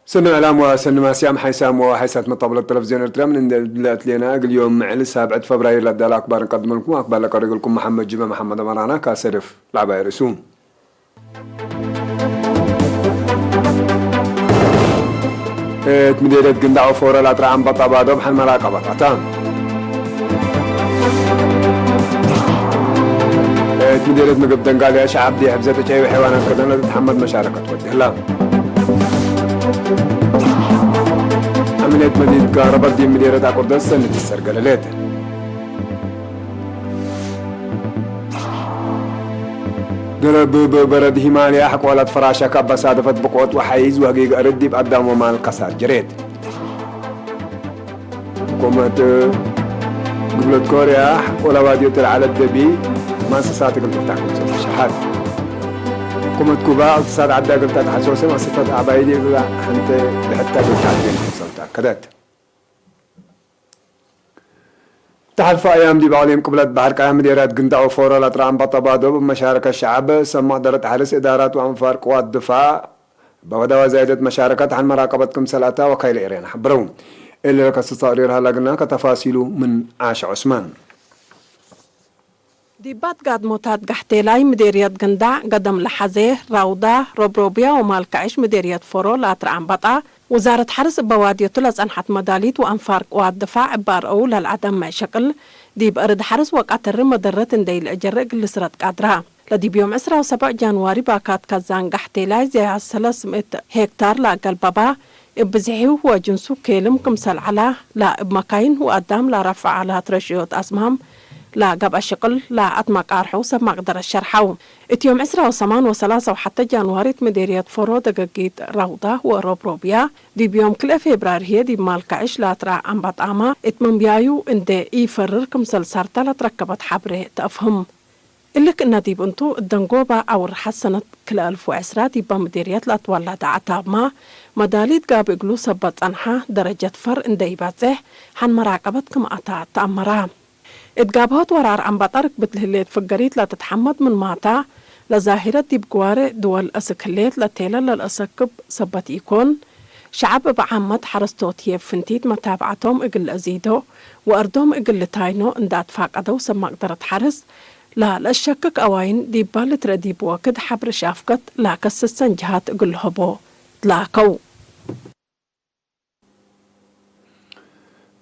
ሰኒ ዕላም ወሰኒ ማስያም ሓይሳም ወሓይሳት መጣብለት ቴሌቪዝዮን ኤርትራ ምን እንደ ድለት ሌና እግል ዮም ምዕል ሳብዕት ፈብራይር ለዳላ ኣክባር ንቀድመልኩም ኣክባር ለቀሪግልኩም መሓመድ ጅበ መሓመድ ኣመራና ካሰደፍ ላዕባይ ርእሱ። እት ምዴደት ግንዳዕ ፎረ ላጥራ ኣምባጣ ባዶብ ሓን መራቀበታታ። እት ምዴደት ምግብ ደንጋልያ ሸዓብ ዲ ሕብዘ ተጨይበ ሐይዋናት ከደነ ተትሓመድ መሻረከት ወድህላ። ኣምኔት መዲድ ጋረበት ዲ ምዴደት ኣቁርደት ሰንት ትሰርገለሌት። ገለ ብበረድ ሂማልያ ኣሕቆላት ፈራሻ ካብ ኣሳደፈት ብቆት ወሓይዝ ወህጊግ ኣረዲብ ኣዳም ወማል ከሳር ጅሬት። ኮመት ግብለት ኮርያ ወላዋዲዮ ተልዓለት ደቢ ማንሰሳት እግል ትፍታሕ ክምሰል ተሸሓት። ኮመት ኩባ እቅትሳድ ዓዳ እግል ተትሓሰወሰ ማንሰሳት ኣባይድ እግላ ሓንተ ብሕታ እግል ተዓድየን ክምሰል ተኣከደት። ተሓልፈ ኣያም ዲብ ኣቕሊም ቅብለት ባሕር ቀያ ምዴርያት ግንዳኦ ፎሮ ላጥራ ኣምባጣ ባዶ ብመሻረከ ሸዓብ ሰብ መቕደረት ሓርስ እዳራት ወኣንፋር ቅዋት ድፋዕ በወዳዋ ዛይደት መሻረከት ሓን መራቀበት ክምሰል ኣታ ወካይለ ኤርያና ሓብረው። እለ ከስተ ተቅሪር ሃላግና ከተፋሲሉ ምን ዓሻ ዑስማን። ዲባት ጋድሞታት ጋሕቴላይ ምዴርየት ግንዳዕ፣ ገደም ለሓዜ፣ ራውዳ፣ ሮብሮብያ ወማልካዕሽ ምዴርየት ፎሮ ላትራ ኣምባጣ፣ ውዛረት ሓርስ እበ ዋድዮቱ ለጸንሐት መዳሊት ወአንፋር ቅዋት ድፋዕ እበ ኣርአው ለልአደመ ሸቅል፣ ዲብ እርድ ሓርስ ወቃተሪ መደረት እንደይ ለእጀረ እግል ልስረት ቃድራ። ለዲብ ዮም ዕስራ ወሰብዕ ጃንዋሪ ባካት ካዛን ጋሕቴላይ ዘያ ሰለስ ምእት ሄክታር ለአገልበባ፣ እብ ብዝሒሁ ወጅንሱ ኬልም ክምሰል ዐላ፣ ላ እብ መካይን ወአዳም ለረፍዕ ዐላ ትረሽዮት አስማም፣ ላ ገብአ ሽቅል፣ ላ አትመቃርሐው ሰብ መቅደረት ሸርሐው። እት ዮም ዕስራ ወሰማን ወሰላሳ ወሐተ ጃንዋሪ እት ምዴርየት ፎሮ ደገጊት ራውዳ ወሮብሮብያ፣ ዲብ ዮም ክልኤ ፌብራሪ ህዬ ዲብ ማልካዕሽ ላትራ አምባጣማ እት መንብያዩ እንዴ ኢፈርር ክምሰል ሳርታ ለትረከበት ሐብሬ ተአፍህም። እሊ ክእነ ዲብ እንቱ፣ እት ደንጎባ አውርሐት ሰነት ክልኤ አልፍ ወዕስራ ዲበ ምዴርየት ለአትወለደ ዐታብማ፣ መዳሊት ጋብእ እግሉ ሰበት ጸንሐ፣ ደረጀት ፈር እንዴ ኢበጽሕ፣ ሐን መራቀበት ክም አታ ተአመራ። እት ጋብሆት ወራር አምባጣ ርክብት ለህሌት ፍገሪት ለትትሐመድ ምን ማታ፣ ለዛሂረት ዲብ ግዋሬ ድወል አስክ ህሌት ለቴለ ለልአሰክብ ሰበት ኢኮን፣ ሸዐብ እብ ዓመት ሐረስቶት ህዬ እብ ፍንቲት መታብዐቶም እግል ለአዚዶ ወአርዶም እግል ልታይኖ እንዳ አትፋቀደው ሰብ መቅደረት ሐርስ፣ ላ ለአሸክክ አዋይን ዲባ ልትረ ዲብ ወክድ ሐብር ሻፍከት ላከስሰን ጀሃት እግል ለሀቦ ትላከው።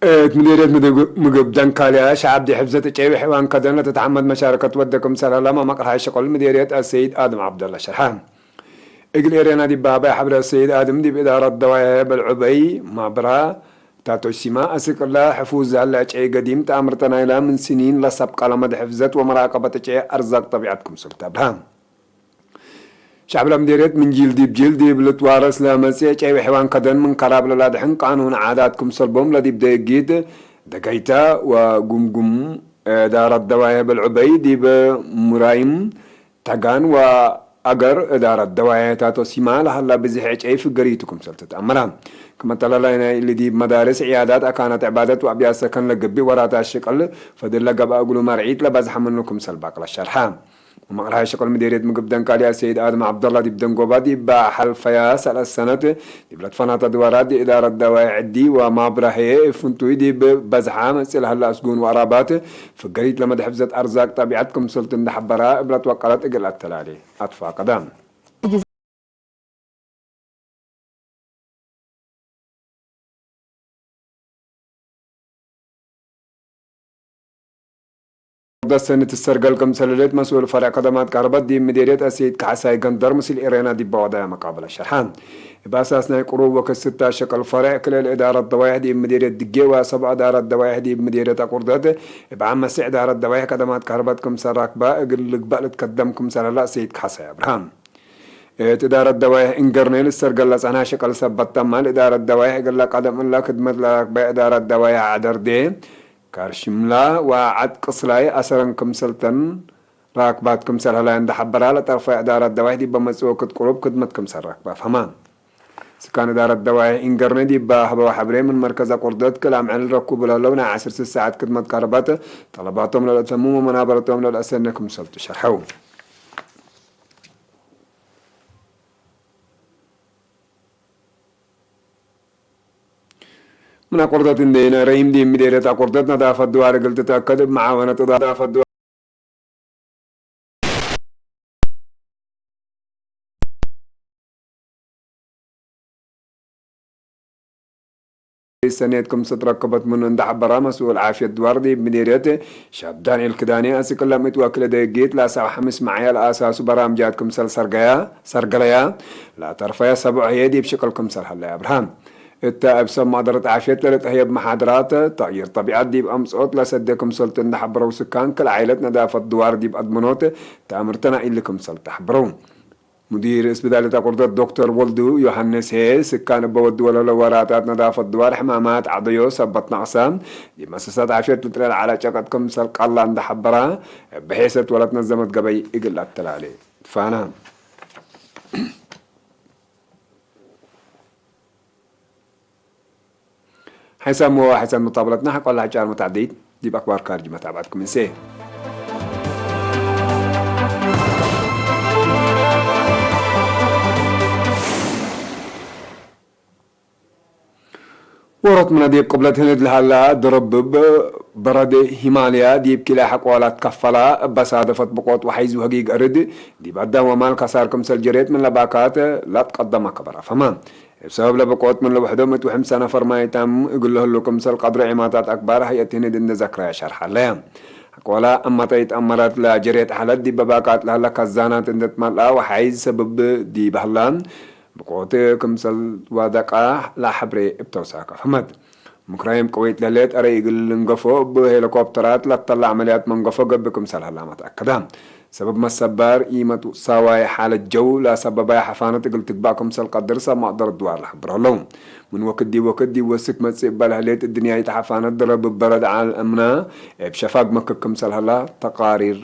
እት ምዴርየት ምግብ ደንካልያ ሸዓብ ዲ ሕፍዘት እጨይ ወሕዋን ከደን ለተትሐመድ መሻረከት ወደ ክምሰል ሀላማ መቅርሐ ሸቆል ምዴርየት አሰይድ አድም ዐብደላ ሸርሐ። እግል ኤርያና ዲብ ባባይ ሐብረ ሰይድ ኣድም ዲብ እዳረት ደዋየ በልዑበይ ማብራ ታቶሲማ አስቅላ ሕፉዝ ዛለ ጨይ ገዲም ተኣምርተ ናይላ ምን ስኒን ለሰብቀ ለመድ ሕፍዘት ወመራቀበት ጨይ አርዛቅ ጠቢዐት ክምሰል ተብርሃ። ሸዕብ ለምዴርየት ምን ጂል ዲብ ጂል ዲብ ልትዋረስ ለመጽእ ጨይ ወሕዋን ከደን ምን ከራብ ለላድሕን ቃኑን ዓዳት ክምሰልቦም ለዲብ ደጊት ደገይታ ወጉምጉም እዳረት ደዋየ በልዑበይ ዲብ ሙራይም ተጋን ወአገር እዳረት ደዋየ ታቶሲማ ለሀላ ብዝሕ ዕጨይ ፍገሪቱ ክምሰል ትትአመራ። ክመተላላይ ናይ እሊ ዲብ መዳርስ፣ ዕያዳት፣ አካናት ዕባደት ወአብያት ሰከን ለገብእ ወራታት ሽቅል ፈድል ለገብአ እግሉ መርዒት ለበዝሐ ምኑ ክምሰል ባቅላ ሸርሐ። መምቅርሐ ሽቅል ምዴርየት ምግብ ደንካልያ ሰይድ አድም ዐብደላ ዲብ ደንጎባ ዲብ ሐልፈያ ሰለስ ሰነት ዲብ ለትፈናተ ድዋራት ዲእዳረት ደዋየ ዕዲ ወማብራሄ ፍንቱይ ዲብ በዝሓ መጽእ ለሀላ አስጉን ወአራባት ፍገሪት ለመድሐፍዘት አርዛቅ ጠቢዐት ክምሰልቱ እንደ ሐበራ እብለት ወቀለት እግል አተላሌ አትፋቀዳ። ደሰኒ ትሰርገል ክምሰልሌት መስኡል ፈርዕ ከደማት ቃርበት ዲብ ምዴርየት አሰይድ ካሕሳይ ገንደር ምስል ኤሬና ዲባ ወዳያ መቃበለ ሸርሓ። እብ አሳስ ናይ ቅሩብ ወክስታ ሸቀል ፈርዕ ክልል እዳረት ደዋይሕ ዲብ ምዴርየት ድጌ ወሰብዕ እዳረት ደዋይሕ ዲብ ምዴርየት አቁርደት እብ ዓመ ስዕ እዳረት ደዋይሕ ከደማት ቃርበት ክምሰል ራክባ እግል ልግባእ ልትከደም ክምሰል ሀላ አሰይድ ካሕሳይ አብርሃም። እት እዳረት ደዋይሕ እንገርኔ ልሰርገል ለጸንሐ ሸቀል ሰበት ተማል እዳረት ደዋይሕ እግል ለቀደም እላ ክድመት ለራክበ እዳረት ደዋይሕ ዐደርዴ ካርሽምላ ወዐድ ቅስላይ አሰረን ክምሰልተን ራክባት ክምሰል ሀላይ እንደ ሐበራ ለጠርፋ እዳረት ደዋይሕ ዲበ መጽእ ወክድ ቅሩብ ክድመት ክምሰል ራክባ ፈማ። ስካን እዳረት ደዋይሕ እንገርኔ ዲበ ሀበው ሐብሬ ምን መርከዝ አቁርደት ክል አምዕል ረኩብ ለህለው ናይ ዐስር ሰዓት ክድመት ካርባት ጠለባቶም ለልአተምም ወመናበረቶም ለልአሰነ ክምሰልቱ ሸርሐው። من أقردت إندينا ريم دي مديرة أقردت نظافة دوار قلت تأكد معاونة نظافة دوار. ሰኔት ክምሰል ትረከበት ምኑ እንዳሓበራ መስኡል ዓፍየት ድዋር ዲብ ምዴርየት ሻብ ዳንኤል ክዳኔ ኣስቅላ ምእት ወክለ ደጊት ላሳብ ሓምስ መዓያ ለኣሳሱ በራምጃት ክምሰል ሰርገያ ሰርገለያ ላተርፈያ ሰብዖ ህየ ዲብ ሽቅል ክምሰል ሃለያ ኣብርሃም እታ እብ ሰብ ማእደረት ዓፍየት ለልጥህየብ መሓድራት ተቕይር ጠቢዓት ዲብ ኣምጽኦት ለሰደ ክምሰልቱ እንዳሓበረው ስካን ክል ዓይለት ነዳፈት ድዋር ዲብ ኣድምኖት ተኣምርተና ኢሊ ክምሰል ተሓበረው። ሙዲር እስፒታል እታ ቁርደት ዶክተር ወልዱ ዮሃንስ ሄ፣ ስካን እበ ወዲ ወለሎ ወራታት ነዳፈት ድዋር ሕማማት ዓደዮ ሰበት ናቕሳ፣ ዲብ መሰሳት ዓፍየት ልጥረ ለዓላ ጨቀጥ ክምሰል ቃላ እንዳሓበራ፣ እበ ሔሰት ወለት ነዘመት ገበይ እግል ኣተላሌ። ፋና። ሓይሳም ወ ሓይሳም መታብለትና ሓቆላ ጫር መታዕደይት ዲብ ኣክባር ካርጅ መታብዓትኩም እንሴ። ወሮት ምነ ዲብ ቅብለት ህንድ ለሃላ ድርብብ በረድ ሂማልያ ዲብ ኪላ ሓቆላት ከፈላ እበሳደፈት ብቆት ወሓይዝ ወህጊግ እርድ ዲብ ኣዳም ወማል ከሳር ክምሰል ጀሬት ምን ለባካት ላትቀደማ ከበራ ፈማ። እብ ሰበብ ለበቆት ምን ለውሕዶም እት ውሕም ሰነፈር ማይታም እግል ለህሉ ክምሰል ቀድሮ ዒማታት ኣክባር ሀይአት ህንድ እንደ ዘክረያ ሸርሓለያ። ቆላ እመጠይት ኣመራት ለጀሬት ሓለት ዲበ ባቃት ለህለ ከዛናት እንደ ትመልኣ ወሓይዝ ሰብብ ዲበ ህላ ብቆት ክምሰል ዋደቃ ለሐብሬ እብ ተውሳከ ፈመት። ምክራይም ቀወይት ለህሌት፣ ኣረ እግል ልንገፎ እብ ሄሊኮፕተራት ለተላ ዓመልያት መንገፎ ገብእ ክምሰል ሀላመት ኣከዳ። ሰበብ መሰባር ኢመት ሳዋይ ሓለት ጀው ለሰበባይ ሓፋነት እግል ትግባእ ክምሰል ቀድር ሰብ መቅደር ድዋር ለሐብር ሀለው። ምን ወክድ ዲብ ወክድ ዲብ ወስክ መጽእ እበ ለህሌት እድንያይት ሓፋነት ድረብ በረድ ዓል እምና እብ ሸፋግ መክክ ክምሰል ሀላ ተቃሪር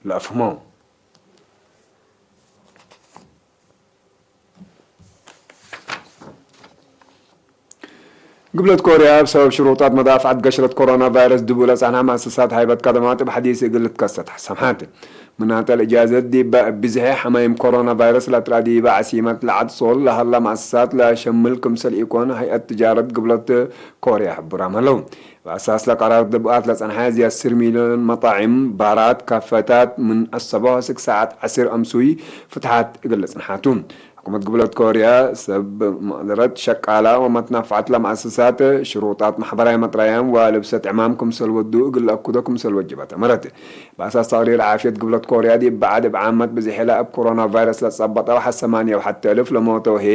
ለአፍህሞ። ግብለት ኮርያ፣ ብሰበብ ሽሩጣት መዳፍዓት ገሽረት ኮሮና ቫይረስ ድቡለ ጸንሓ፣ መኣሰሳት ሃይበት ከደማት እብ ሐዲስ እግል ልትከሰት ሰምሓት። ምናተ ለእጃዘት ዲበ እብ ብዝሒ ሐማይም ኮሮና ቫይረስ ለትረአ ዲበ ዓሲመት ለዓድ ሶል ለሀላ መኣሰሳት ለሸምል ክምሰል ኢኮን፣ ሀይአት ትጃረት ግብለት ኮርያ ሕቡራም ሀለው። በአሳስ ለቀራር ድብኣት ለጸንሐ ዚያድ ስር ሚልዮን መጣዕም፣ ባራት፣ ካፈታት ምን አሰቦ እስክ ሰዓት ዐስር አምሱይ ፍትሓት እግል ለጽንሓቱ። ሕኩመት ግብለት ኮርያ ሰብ መቅደረት ሸቃላ ወመትናፍዓት ለመአሰሳት ሽሩጣት ማሕበራዊ መጥራያም ወልብሰት ዕማም ክምሰል ወዱ እግል ለአኩዶ ክምሰል ወጅበት አመረት። በአሳስ ተቅሪር ዓፍየት ግብለት ኮርያ ዲብ በዓድ እብ ዓመት ብዝሒ ለእብ ኮሮና ቫይረስ ለጸበጠ ወሐ ሰማንያ ወሐተ እልፍ ለሞተ ወሄ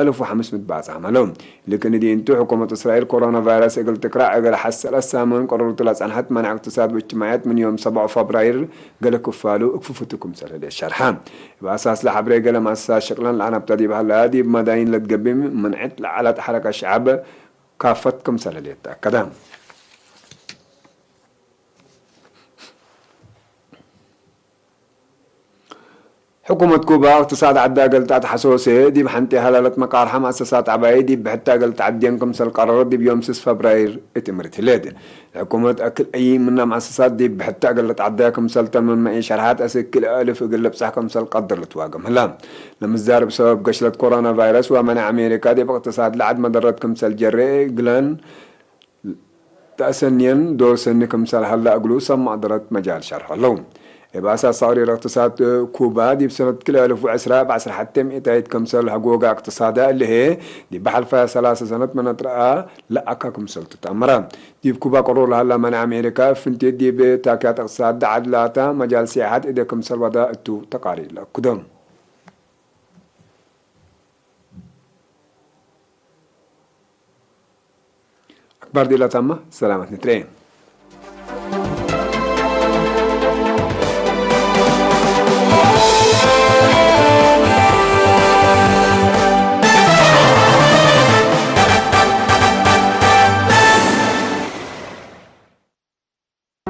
እልፍ ወሐምስ ምት ባጽሕ አመለው። ልክን ዲንቱ ሕኩመት እስራኤል ኮሮና ቫይረስ እግል ትክራዕ እግል ሐሰለ ሳምን ቅርርቱ ለጸንሐት መናዕ እቅትሳድ ወእጅትማዕያት ምን ዮም ሰብዓ ፈብራይር ገለ ክፋሉ እክፍፍቱ ክምሰል ህሌት ሸርሐ። እብ አሳስ ለሐብሬ ገለ መአሰሳት ሸቅለን ለአነብተ ዲብ ሀላ ዲብ መዳይን ለትገብም ምንዕት ለዐለት ሐረከት ሸዐብ ካፈት ክምሰል ህሌት ተአከደ። ሕኩመት ኩባ እቅትሳድ ዐዳ እግል ተአትሐሶሴ፣ ዲብ ሐንቲ ሀላለት መቃርሐ መአሰሳት ዐባይ ዲብ ብሕታ እግል ተዐድየን ክምሰል ቀረረት ዲብ ዮም ስስ ፈብራይር እት እምርት ህሌት። ለሕኩመት አክል አይ ምና መአሰሳት ዲብ ብሕታ እግል ልትዐደ ክምሰል ተን ምን መኢ ሸርሐት አስክ ክልኤ እልፍ እግል ልብጸሕ ክምሰል ቀድር ልትዋገም ህላ። ለምዛር ብሰበብ ገሽለት ኮሮና ቫይረስ ወመንዕ አሜሪካ ዲብ እቅትሳድ ለዐድ መደረት ክምሰል ጀሬ እግለን ተአሰንየን ዶር ሰኒ ክምሰል ሀላ እግሉ ሰብ መቅደረት መጃል ሸርሖ ዐለው። እብ አሳስ ተቅሪር እቅትሳድ ኩባ ዲብ ሰነት ክልኤ እልፍ ወዕስራ እብ ዐስራ ሐተ ሚእታይት ክምሰል ሀጎጋ እቅትሳዳ እሊ ህዬ ዲብ ሐልፋያ ሰላሰ ሰነት መነጥረአ ለአካ ክምሰልቱ ተአመረ። ዲብ ኩባ ቅሩር ለሀላ መነ አሜሪካ እብ ፍንቲት ዲብ ታክያት እቅትሳድ ደዓድ ላታ መጃል ሲያሐት እደ ክምሰል ወዳ እቱ ተቃሪር ለአክዶ። አክባር ዲላ ታማ ሰላመት ንትሬ።